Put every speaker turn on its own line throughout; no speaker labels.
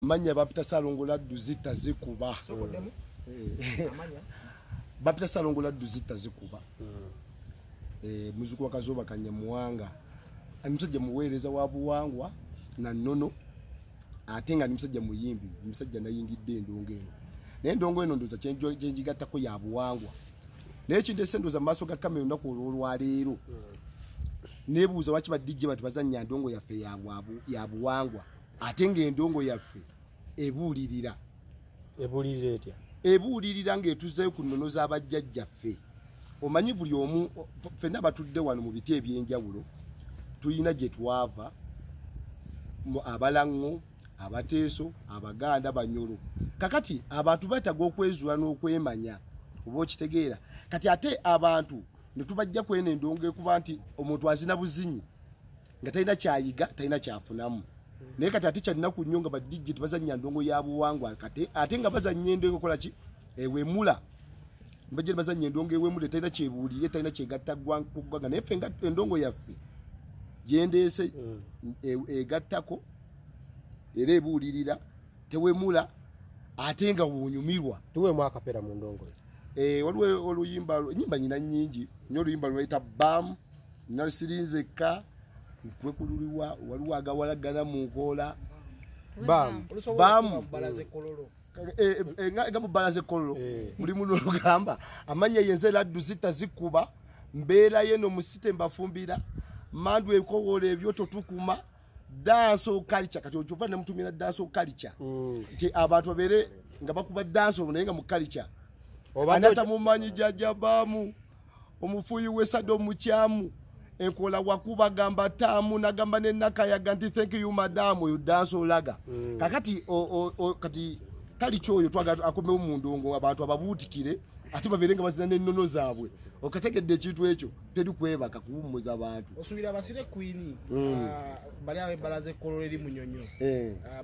Amannya bapita Ssalongo Laddu Zitta Zikuba. Bapita Ssalongo Laddu Zitta Zikuba. Muzuku wa Kazooba Kanyamuwanga. Omusajja muweereza wa buwangwa na nnono, ate nga ndi musajja muyimbi, musajja nayingidde endongo eno. Naye endongo eno ndowooza kyenjigattako ya buwangwa. Naye ekindese ndowooza mu maaso ga kamera olunaku olw'olwaleero, neebuuza lwaki ba DJ bantu bazannya ndongo yaffe ya buwangwa, ate ng'endongo yaffe ebuulirira.
Ebuulirira etya?
Ebuulirira ng'etuzzeeyo ku nnono z'abajjajjaffe. Omanyi buli omu ffenna batudde wano mu biti eby'enjawulo, tulina gye twava, Abalaŋŋo, Abateeso, Abaganda, Banyoro. Kakati abantu beetaaga okwezuula n'okwemanya, oba okitegeera. Kati ate abantu ne tubajja ku eno endongo ekuba nti omuntu azina buzinyi nga talina kyayiga, talina kyafunamu. Naye kati ate kyannaku nnyo nga ba DJ tebazannya ndongo ya buwangwa, kati ate nga bazannya endongo ekola ki? Ewemula. Mbajja bazannya endongo ewemula, talina kyebuulire, talina kyegatta ku ggwanga. Naye ffe nga endongo yaffe gyendeese egattako era ebuulirira, tewemula, ate nga wonyumirwa.
Tuweemu akapera mu ndongo.
Waliwo oluyimba, ennyimba nyina nnyingi nnyo, oluyimba lwe bayita Bam Nasirinzekka, nkwekululiwa, waliwo agawalagana mu nkoola.
Bam.
Bam. Nga mu bbalaza ekkololo mulimu n'olugamba amannya yenze Laddu Zitta Zikuba, mbeera yeno musite mbafumbira mandu ekowoola ebyoto tukuma dancehall culture. Kati okyova nemutumira dancehall culture nti abantu babeere nga bakuba dancehall naye nga mu culture. Anatamumanyi jjajja Baamu, omufuuyi w'esado omukyamu, enkola wakuba gamba taamu nagamba nenakayaga nti thank you madam. Oyo dancehall ragga. Kakati kati kali oyo twagala akomewo mu ndongo, abantu ababuutikire ate babeere nga bazina n'ennono zaabwe. Okategedde ekintu ekyo? Teri kwebaka kuwummuza bantu.
Osuubira Basire Queen bali ab'ebbalaza ekkololo eri Munyonyo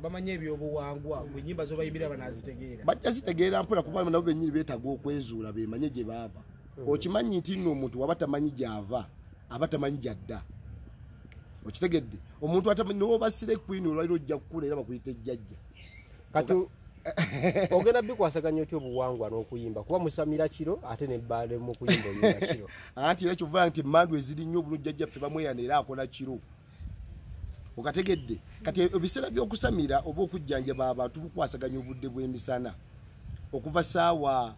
bamanyi ebyobuwangwa, bwe ennyimba zobayimbira banazitegeera?
Bajja zitegeera mpola, kuba nabo bennyini beetaaga okwezuula bemanye gye baava. Okimanyi nti nno omuntu waba tamanyi gy'ava, aba tamanyi gy'adda. Okitegedde? Omuntu atamanyi noba Sire Queen, olwaliro ojja kukula era bakuyita ejjajja.
Kati ogenda bikwasaganya otya obuwangwa n'okuyimba, kuba musamira kiro ate nebbaale mu kuyimba oyimba kiro?
Anti era kyova nti emandu eziri nnyo obulungi, jjajjaffe bamweyana era akola kiro. Okategedde? Kati ebiseera by'okusamira oba okujjanjaba abantu bukwasaganya obudde bw'emisana, okuva saawa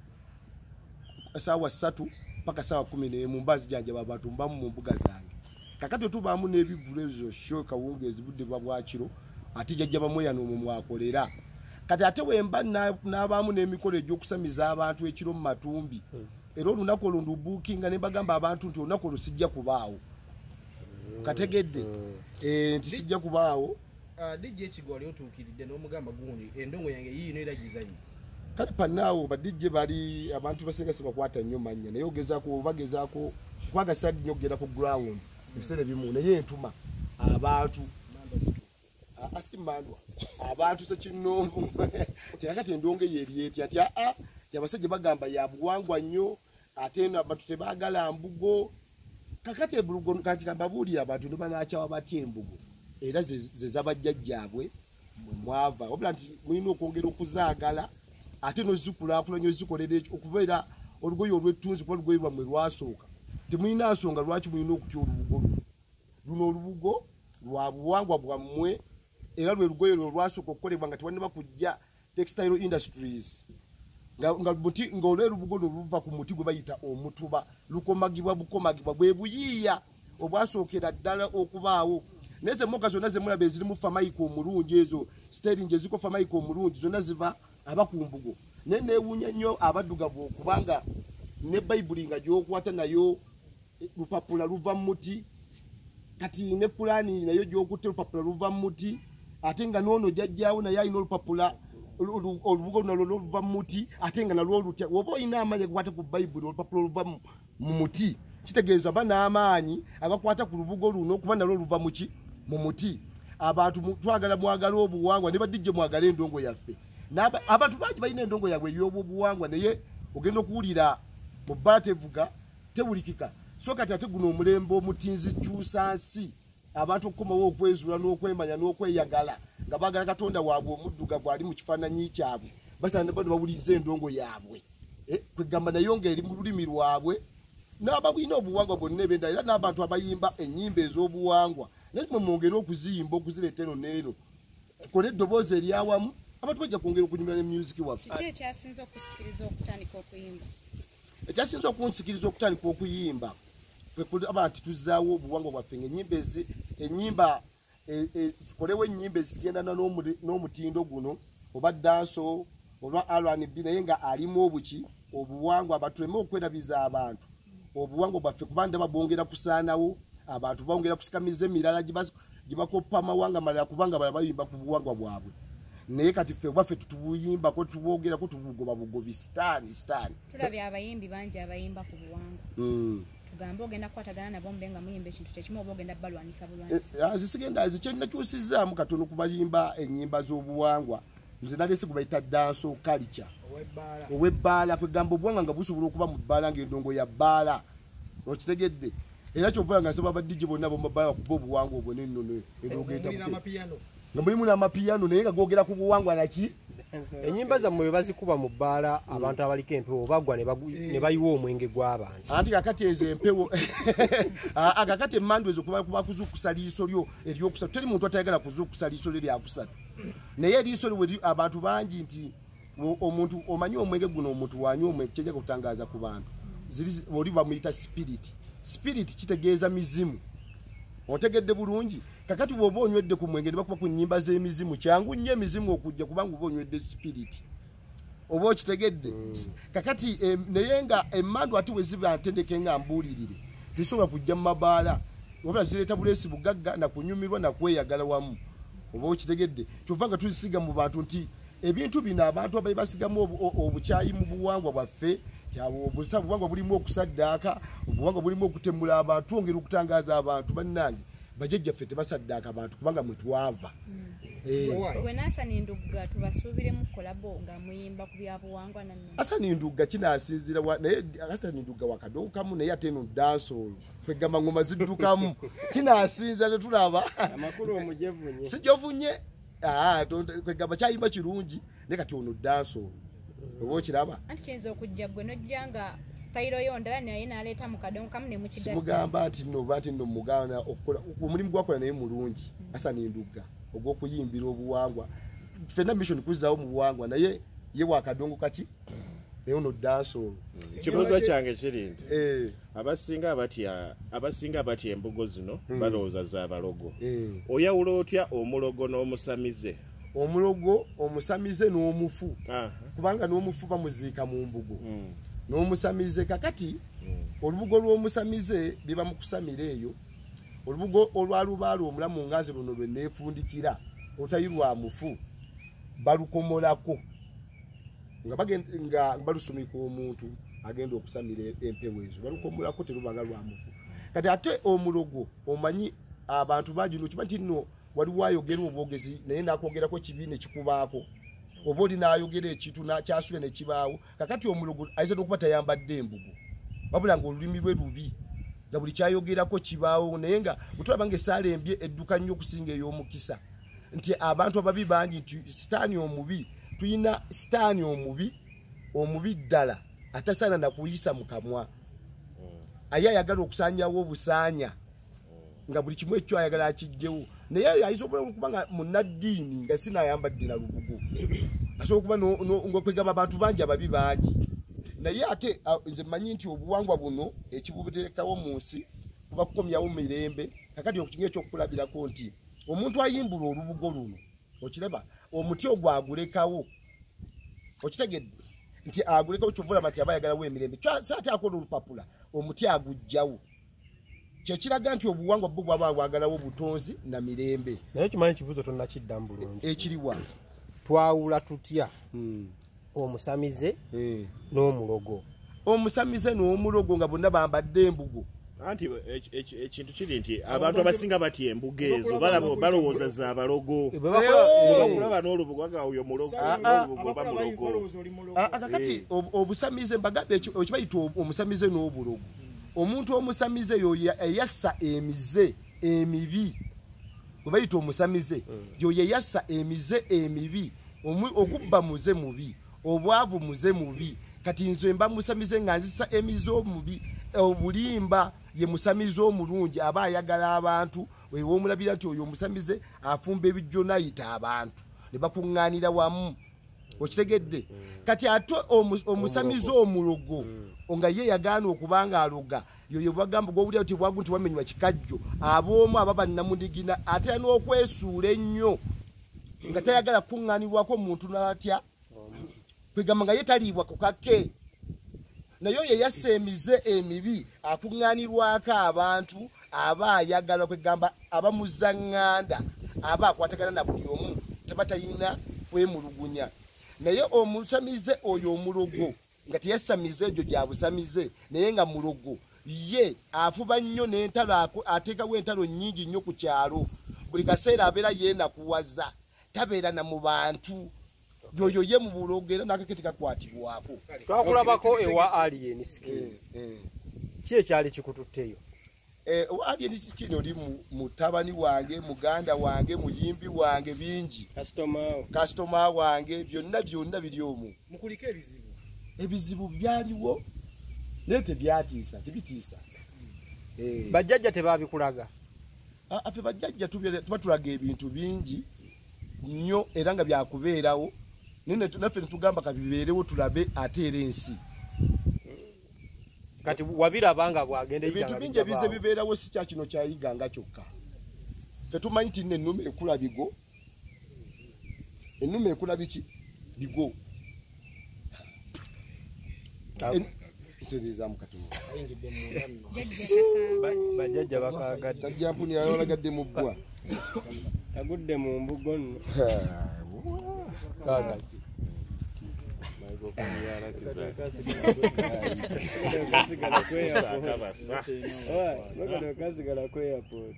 3 paka saawa 11 mba zijjanjaba abantu, mbamu mu mbuga zange. Kakati otubaamu n'ebivvulu ezo sho kawungeezi, budde buba bwakiro, ate jjajja bamweyana omwo mwakolera. Kati ate wemba n'abaamu n'emikolo egy'okusamiza abantu ekiro mu matumbi, era olunaku olwo ndubuukinga ne mbagamba abantu nti olunaku olwo sijja kubaawo. Kategedde? Nti sijja kubaawo.
DJ Ekigo wali otuukiridde n'omugamba gundi endongo yange yiino era gizanyi?
Kale pannaawo ba DJ bali abantu basinga sibakwata nnyo mannya, naye ogezaako bagezaako kubanga sitadi nnyo okugenda ku ground ebiseera ebimu, naye entuma abantu asi mandwa abantu sekinnoomu kyakati endongo eyo eri etya, nti aa ti abasajja bagamba ya buwangwa nnyo, ate eno abantu tebaagala mbugo. Kakati ebulugo, kati kambabuulire, abantu ne banakyawa batya embugo, era ze zabajjajjaabwe mwe mwava, wabula nti mulina okwongera okuzaagala ate nozikulaakulanya, ozikolera okubeera olugoye olw'ettunzi, kuba olugoye lwammwe lwasooka. Temulina nsonga lwaki mulina okutya olubugo luno. Luno olubugo lwa buwangwa bwammwe, era lwe lugoye lwe lwasooka okukolebwa nga tewannaba kujja textile industries, nga muti, nga olw'erubugo luno luva ku muti gwe bayita omutuba, lukomagibwa bukomagibwa, bwe buyiiya obwasookera ddala okubaawo. Naye zemmoka zonna zemulaba ezirimu formica omulungi, ezo steering eziko formica omulungi, zonna ziva aba ku mbugo. Naye neewuunya nnyo abaddugavu okubanga ne Bayibuli nga gyokwata nayo lupapula luva mu muti, kati ne Kulaani nayo gyokutte olupapula luva mu muti, ate nga noono jjajjaawo naye alina olupapula olubugo luno lwo luva mu muti, ate nga nalwo olutya. Oba olina amaanyi agakwata ku Bayibuli, olupapula oluva mu muti, kitegeeza ba n'amaanyi agakwata ku lubugo luno, kuba nalwo luva muki? Mu muti. Abantu twagala mwagala obuwangwa, ne ba DJ mwagala endongo yaffe. Abantu bangi balina endongo yaabwe ey'obuwangwa, naye ogenda okuwulira mu bbala tevuga, tewulikika. So kati ate guno omulembe omutinzi kyusa nsi. Abantu okukomawo okwezuula n'okwemanya n'okweyagala nga baagala Katonda waabwe omuddugavu ali mu kifaananyi kyabwe, basaana bano bawuliriza endongo yaabwe, kwegamba nayo ng'eri mu lulimi lwabwe n'ababwina obuwangwa bwonna ebenda, era n'abantu abayimba ennyimba ez'obuwangwa naye mwe mwongere okuziyimba okuzireeta eno n'eno, tukole eddoboozi eryawamu, abantu bajja kwongera okunyumira ne music waffe.
Kiki ekyasinze okusikiriza okutandika okuyimba?
Ekyasinze okunsikiriza okutandika okuyimba kwe kulaba nti tuzzaawo obuwangwa bwaffe ng'ennyimba ennyimba tukolewo ennyimba ezigendana n'omutindo guno oba danso oba R&B, naye nga alimu obuki obuwangwa, batuleme okwerabiza abantu obuwangwa bwaffe, kuba ndaba bwongera kusaanawo, abantu bongera kusikamiza emirala gye bakoppa amawanga malala, kubanga balala bayimba ku buwangwa bwabwe, naye kati ffe bwaffe tutubuyimbako tubwogerako tubugoba bugobi sitaani sitaani.
Tulabye abayimbi bangi abayimba ku buwangwa, tugambe ogenda kukwatagana nabo mbe nga muyimba ekintu kyekimu oba ogenda balwanisa bulwanisa?
Nze sigenda, nze kyenakyusizaamu katono ku bayimba ennyimba z'obuwangwa, nze nalese gwe bayita danso culture ow'ebbaala, kwegamba obuwangwa nga busobola okuba mu bbaala ng'endongo ya bbaala, okitegedde? Era kyova nga nsaba ba DJ bonna ab'omu bbaala bakuba obuwangwa obwo n'ennono endongo etabuke nga mulimu n'amapiyano, naye nga googera ku buwangwa naki.
Ennyimba zammwe bwe bazikuba mu bbaala, abantu abaliko empewo bagwa ne bayiwa omwenge gw'abantu.
Anti kakati ezo empewo kakati emmandu ezo kuba kuzuukusa liiso lyo eryokusatu, teri muntu atayagala kuzuukusa liiso lye lyakusatu, naye eriiso lyo abantu bangi nti omuntu omanyi omwenge guno, omuntu wanywa omwenge kyejja kutangaaza ku bantu, oli bamuyita spirit. Spirit kitegeeza mizimu, otegedde bulungi? Kakati bw'oba onywedde ku mwenge ne bakuba ku nnyimba z'emizimu, kyangu nnyo emizimu okujja kubanga oba onywedde spirit, oba okitegedde? Kakati naye nga emmandu ate bwe ziba ntendeke nga mbuulirire, tezisobola kujja mu mabaala, wabula zireeta buleesi bugagga nakunyumirwa nakweyagala wamu, oba okitegedde? Kyova nga tuzisiga mu bantu nti ebintu bino abantu abaali basigamu obukyayi mu buwangwa bwaffe, obuwangwa bulimu okusaddaaka, obuwangwa bulimu okutemula abantu, twongera okutangaaza abantu bannange bajjajjaffe tebasaddaaka abantu kubanga mwe twava.
Gwe n'Asani Ndugga tubasuubiremu kolabo nga muyimba ku byabuwangwa nanno?
Asani Ndugga kinaasinziira, naye Asani Ndugga wakadonkamu, naye ate eno dancehall kwegamba ngoma ziddukamu, kinaasinza ne tulaba
amakulu omujevunye
sijovunye kwegamba kyayimba kirungi, naye kati ono dancehall oba okiraba?
Anti kiyinza okujja gwe nojja nga sitayiro yo ndala, naye n'aleeta mu kadongo kamu ne mukigatta.
Simugamba nti nno oba nti nno mugaana okukola omulimu gwakola naye mulungi Asani Ndugga ogw'okuyimbira obuwangwa, ffenna mission kuzzaawo mu buwangwa, naye ye wakadongo kaki, naye ono dancehall.
Ekibuuzo kyange kiri nti abasinga batya embugo zino, balowooza za balogo. Oyawula otya omulogo n'omusamize?
Omulogo, omusamize n'omufu, kubanga n'omufu bamuziika mu mbugo, n'omusamize kakati olubugo lw'omusamize biba mu kusamira eyo, olubugo olwalubaala omulamu nga nze luno lwe neefundikira olutali lwa mufu balukomolako nga balusumika omuntu agenda okusamira empewo ezo, balukomolako terubanga lwa mufu. Kati ate omulogo omanyi abantu bangi nokiba nti nno waliwo ayogera obwogezi naye nakwogerako kibi ne kikubaako, oba oli n'ayogera ekintu kyasubya ne kibaawo. Kakati omulogo ayinza n'okuba tayambadde embugo, wabula ng'olulimi lwe lubi nga buli kyayogerako kibaawo, naye nga bwe tulaba ng'essaala embi edduka nnyo okusinga ey'omukisa, nti abantu ababi bangi, nti sitaani omubi, tulina sitaani omubi, omubi ddala atasaana na kuyisa mu kamwa, aye ayagala okusaanyawo obusaanya nga buli kimu ekyo ayagala akijjewo, naye ayinza okuba nga munnaddiini nga sinayambadde na lubugo, asobola okuba ng'okwegamba abantu bangi ababi bangi, naye ate nze mmanyi nti obuwangwa buno ekibuteekawo mu nsi kuba kukomyawo mirembe. Kakati ng'ekyokulabirako nti omuntu ayimbula olubugo luno, okiraba omuti ogwo agulekawo, okitegedde nti agulekawo, kyova olaba nti aba ayagalawo emirembe, so ate akola olupapula omuti aguggyawo, kyekiraga nti obuwangwa bwo bwaba bwagalawo butonzi na mirembe.
Naye kimanyi ekibuuzo tonnakiddamu bulungi.
Ekiriwa?
Twawula tutya omusamize n'omulogo?
Omusamize n'omulogo nga bonna bambadde embugo.
Anti ekintu kiri nti abantu abasinga batya embugo ezo, balowooza za balogo. Bakulaba n'olubugo aga oyo mulogo, n'olubugo oba mulogo.
Kakati obusamize mbagambe ekibayita omusamize n'obulogo. Omuntu omusamize yoyo eyassa emize emibi Gwe bayita omusamize yoyo yassa emize emibi, okubba muze mubi, obwavu muze mubi. Kati nze mba musamize nga nzisa emize omubi, obulimba. Ye musamize omulungi aba ayagala abantu, wewomulabira nti oyo omusamize afumba ebijjo n'ayita abantu ne bakuŋŋaanira wamu. Okitegedde? Kati ate omusamize omulogo nga ye yagaana okubanga aloga, yoyo bagamba gw'owulira nti bwagu nti wamenywa kikajjo, ab'omu aba bannamunigina atera n'okwesuula ennyo nga tayagala kuŋŋaanirwako muntu n'atya, kwegamba nga ye taliibwa ku kake. Naye oyo yassa emize emibi akuŋŋaanirwako abantu aba ayagala, kwegamba aba muzaŋŋanda, aba akwatagana na buli omu, taba talina kwemulugunya. Naye omusamize oyo omulogo nga teyasamize egyo gya busamize, naye nga mulogo, ye afuba nnyo n'entalo, ateekawo entalo nnyingi nnyo ku kyalo. Buli kaseera abeera yeenakuwaza, tabeera na mu bantu. Yoyo ye mu bulogo era n'akake tekakwatibwako.
Twakulabako ewa Alien Skin. Ki ekyali kikututteyo?
Ewa Alien Skin oli mutabani wange, muganda wange, muyimbi wange, bingi. Kasitoma wange, byonna byonna biri omwo.
Mukuliko ebizibu?
Ebizibu byaliwo naye tebyatiisa, tebitiisa.
Bajjajja tebabikulaga?
Ffe bajjajja tuba tulaga ebintu bingi nnyo era nga byakubeerawo, naye naffe netugamba kabibeerewo tulabe ate era ensi.
Kati wabiraba nga bwagenda
ebintu bingi ebize bibeerawo, si kya kino kyayiganga kyokka. Ffe tumanyi nti nno ennume ekula bigo, ennume ekula biki? Bigo. Ntereezaamu katono.
Bajjajja bakaagadde.
Tajja mpuni yalagadde mu bbwa.
Tagudde mu mbugo nno.
Kaagadde.
Kasigala ku airport.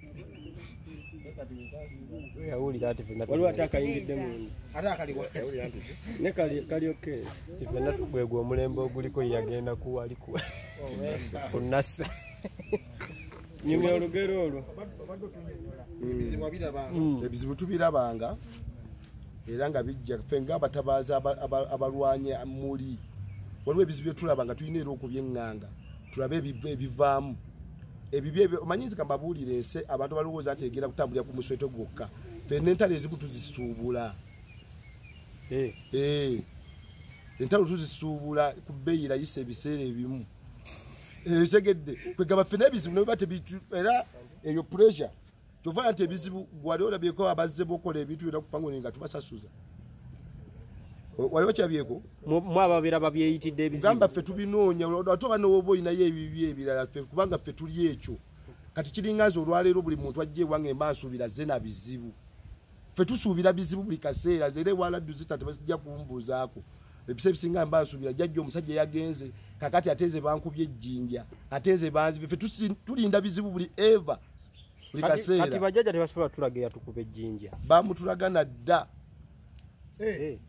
Yawulira ati ffenna
waliwo ate akayingidde munda.
Ate akaliwa.
Ne kali okay.
Ati ffenna tugwegwa omulembe oguliko yagenda kuwali ku nassa.
Nyumya olugero olwo.
Ebizibu wabirabanga.
Ebizibu tubirabanga era nga bijja. Ffe ng'abatabaazi abalwanya muli, waliwo ebizibu bye tulaba nga tulina era okubyeŋŋanga, tulabe ebivaamu. Ebibi ebyo omanyi nze kambabuulire ensi, abantu balowooza nti egenda kutambulira ku musweto gwokka. Ffe n'entalo ezimu tuzisuubula. Entalo tuzisuubula ku bbeeyi erayisa ebiseera ebimu. Ekitegedde? Kwegamba ffe n'ebizibu ne biba tebitu, era eyo pressure. Kyova nti ebizibu wali olabyeko abazze bokola ebintu byonna kufa nga tubasasuza. Waliwo kyabyeko?
Mwe ababeera babyeyitidde ebizibu.
Gamba ffe tubinoonya, ate oba n'oba olinayo ebibi ebirala ffe, kubanga ffe tuli ekyo. Kati kiringa nze olwaleero buli muntu ajja ewange mba nsuubira zze na bizibu. Ffe tusuubira bizibu buli kaseera, nze era ewa Laddu Zita tebajja kumbuuzaako. Ebiseera ebisinga mba nsuubira jjajja omusajja yagenze, kakati ate nze bankubye ejjinja, ate nze banzibye. Ffe tulinda bizibu buli ever. Buli kaseera.
Kati bajjajja tebasobola tulaga eyatukuba ejjinja.
Bamutulaga na dda.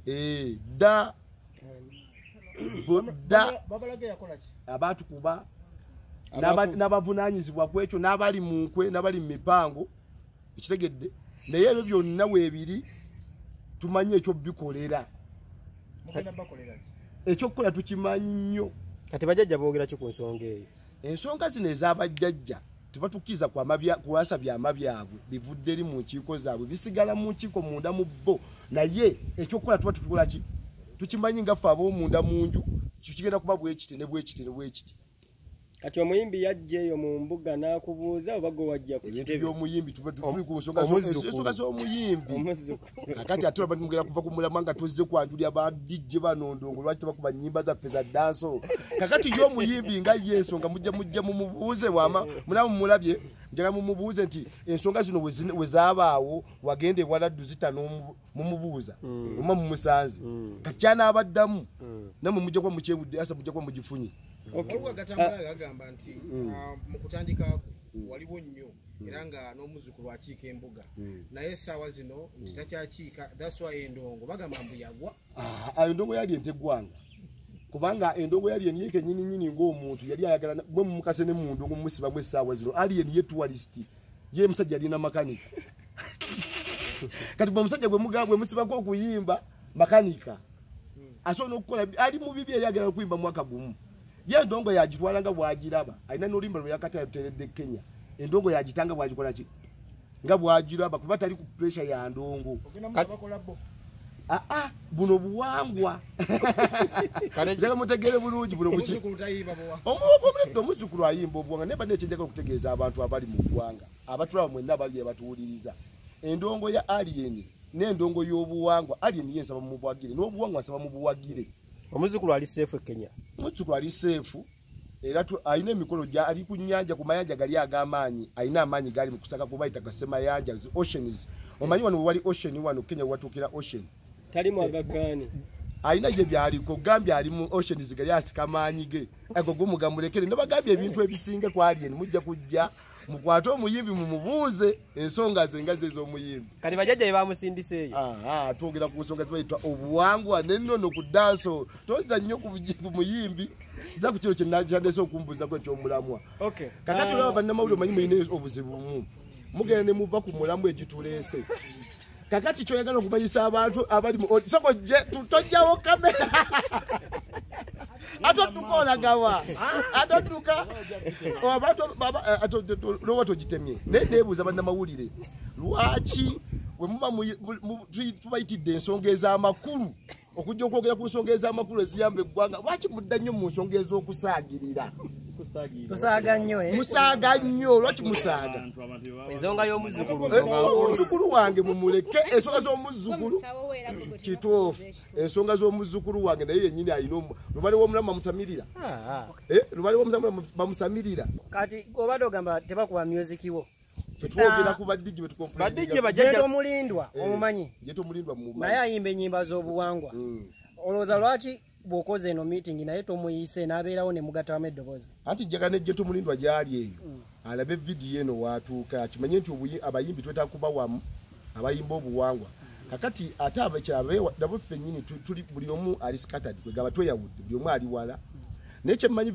Dda. Dda.
Babalaga yakola ki?
Abatukuba n'abavunaanyizibwa ku ekyo, n'abali mu nkwe, n'abali mu mipango. Ekitegedde? Naye ebyo byonna weebiri tumanyi ekyo bikolera.
Mugenda bakolera ki?
Ekyokukola tukimanyi nnyo.
Kati bajjajja boogera ki ku nsonga eyo?
Ensonga zino ez'abajjajja tebatukkiriza kuwasa byama byabwe bivudde eri mu nkiiko zaabwe, bisigala mu nkiiko munda mu bo. Naye ekyokukola tuba tutukola ki? Tukimanyi nga ffe ab'omunda mu nju kigenda kuba bwe kiti ne bwe kiti ne bwe kiti.
Kati omuyimbi yajja eyo mu mbuga n'akubuuza oba gwe wajja ku
Ebintu
kitebe?
by'omuyimbi tuba tuli ku nsonga
Omuzzukulu.
ensonga z'omuyimbi.
Omuzzukulu.
Kakati ate olaba tumugenda kuva ku mulamwa nga tuzze kwanjulira ba DJ bano ndongo, lwaki tebakuba nnyimba zaffe za dancehall. Kakati ye omuyimbi nga ye ensonga mujja mumubuuze wama, munamu mumulabye, njagala mumubuuze nti ensonga zino we zaabaawo wagenda ewa Laddu Zita mumubuuza, oba mumusanze. Kati kyanaabaddamu, nammwe mujja kuba mukyewudde, asa mujja kuba mugifunye.
Waliwo agatambula gagamba nti mu kutandika waliwo nnyo era nga n'omuzzukulu akiika embuga, naye essaawa zino nti takyakiika, that's why endongo bagamba mbu yagwa.
Endongo yali enteggwanga, kubanga endongo yali eniye kennyini nnyini ng'omuntu yali ayagala mwe mumukase ne mu ndongo mumusibamu essaawa zino. Alien ye tourist, ye musajja alina makanika. Kati bwe omusajja gwe musibako okuyimba makanika asobola okukola ali mu bibi eyagala okuyimba mwaka gumu. Ye endongo yagitwala nga bw'agiraba, alina n'oluyimba lwe yakatateredde Kenya. Endongo yagitanga bw'agikola ki? Nga bw'agiraba kuba tali ku pressure ya ndongo. Buno buwangwa. Njagala mutegeere bulungi buno buki. Omuzzukulu ayimba obuwangwa naye badde ekyenjagala okutegeeza abantu abali mu ggwanga abatulaba mwenna abali abatuwuliriza. Endongo ya Alien n'endongo y'obuwangwa, Alien ye nsaba mubuwagire n'obuwangwa nsaba mubuwagire.
Omuzzukulu ali seefu e Kenya.
Omuzzukulu ali seefu era alina emikolo ali ku nnyanja ku mayanja gali ag'amaanyi, alina amaanyi gali mu kusaka kubayita gasemayanja oceans. Omanyi wano wali ocean wano Kenya watuukira ocean.
Tali mwagakani.
Alina ye byaliko gambye ali mu oceans gali asika maanyi ge. Ago gumugamulekere nabagambye ebintu ebisinga ku Alien mujja kujja mukwate omuyimbi mumubuuze ensonga ze nga ze z'omuyimbi.
Kati bajjajja be bamusindiseeyo.
Twogera ku nsonga zibayitwa obuwangwa n'ennono ku danso. Toza nnyo ku muyimbi za ku kiro kye nandese okumbuuzako eky'omulamwa. Kakati olaba bannamawulire omanyi mulina obuzibu bumu. Mugenda ne muva ku mulamwa egituleese. Kakati kyoyagala okumanyisa abantu abali mu soko tojjawo kamera. Ate odduka olagawa, ate odduka lowa togitemye. Naye neebuuza bannamawulire lwaki bwe muba tubayitidde ensonga ez'amakulu okujja okwogera ku nsonga ez'amakulu eziyamba eggwanga, lwaki mudda nnyo mu nsonga ez'okusaagirira?
Tusaaga nnyo.
Musaaga nnyo, lwaki musaaga?
Ensonga y'omuzzukulu.
Omuzzukulu wange mumuleke, ensonga z'omuzzukulu kituufu. Ensonga z'omuzzukulu wange naye yennyini alina lubale w'omulamu bamusamirira. Lubale w'omulamu bamusamirira.
Kati obadde ogamba tebakuba music wo.
Ffe twogera ku badijje betukomplainga.
Badijje bajjajja.
Jeto Mulindwa omumanyi.
Jeto Mulindwa mumumanyi.
Naye ayimba ennyimba z'obuwangwa. Olowooza lwaki bw'okoze eno meeting naye tomuyise n'abeerawo ne mugattamu eddoboozi?
Anti njagala ne Jeto Mulindwa gy'ali eyo alabe vidiyo eno waatuuka akimanye nti abayimbi twetaaga kuba wamu abayimba obuwangwa. Kakati ate abakyala nabo ffennyini tuli buli omu ali scattered, kwegamba tweyawudde buli omu ali wala. Naye kyemmanyi